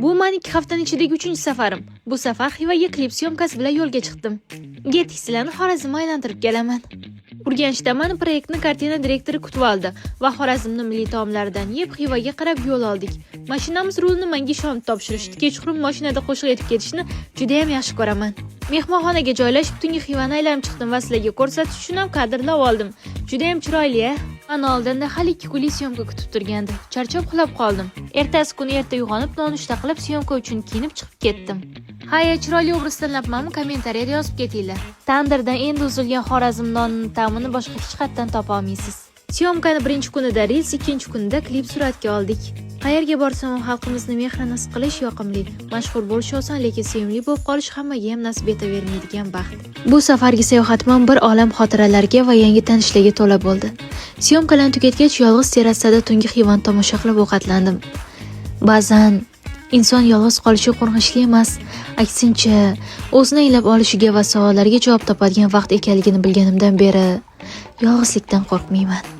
Bu mani 2 haftani ichidagi 3-safarim. Bu safar Xivaga klip syomkasi bilan yo'lga chiqdim. Ketdik, sizlarni Xorazmga aylantirib kelaman. Urganchda mani proyektni kartina direktori kutib oldi va Xorazmni milliy taomlaridan yeb, Xivaga qarab yo'l oldik. Mashinamiz rulini menga ishonib topshirishdi. Kechqurun mashinada qo'shiq aytib ketishni juda ham yaxshi ko'raman. Mehmonxonaga joylashib, tungi Xivani aylanib chiqdim va sizlarga ko'rsatish uchun ham kadrlab oldim. Juda ham chiroyli, a? Mani oldinda hali 2 kunlik syomka kutib turgandi. Charchab uxlab qoldim. Ertasi kuni erta uyg'onib, nonushta qilib, syomka uchun kiyinib chiqib ketdim. Haya, chiroyli obraz tanlabmanmi, kommentariyada yozib ketinglar. Tandirdan endi uzilgan Xorazm nonining ta'mini boshqa hech qayerdan topa olmaysiz. Syomkani birinchi kunida reels, ikkinchi kunida klip suratga oldik. Qayerga borsam ham xalqimizni mehrini his qilish yoqimli. Mashhur bo'lish oson, lekin sevimli bo'lib qolish hammaga ham nasib etavermaydigan baxt. Bu safargi sayohatim ham bir olam xotiralarga va yangi tanishlarga to'la bo'ldi. Syomkalarni tugatgach, yolg'iz terrasada tungi Xivani tomosha qilib ovqatlandim. Ba'zan inson yolg'iz qolishi qo'rqinchli emas, aksincha, o'zini anglab olishiga va savollarga javob topadigan vaqt ekanligini bilganimdan beri yolg'izlikdan qo'rqmayman.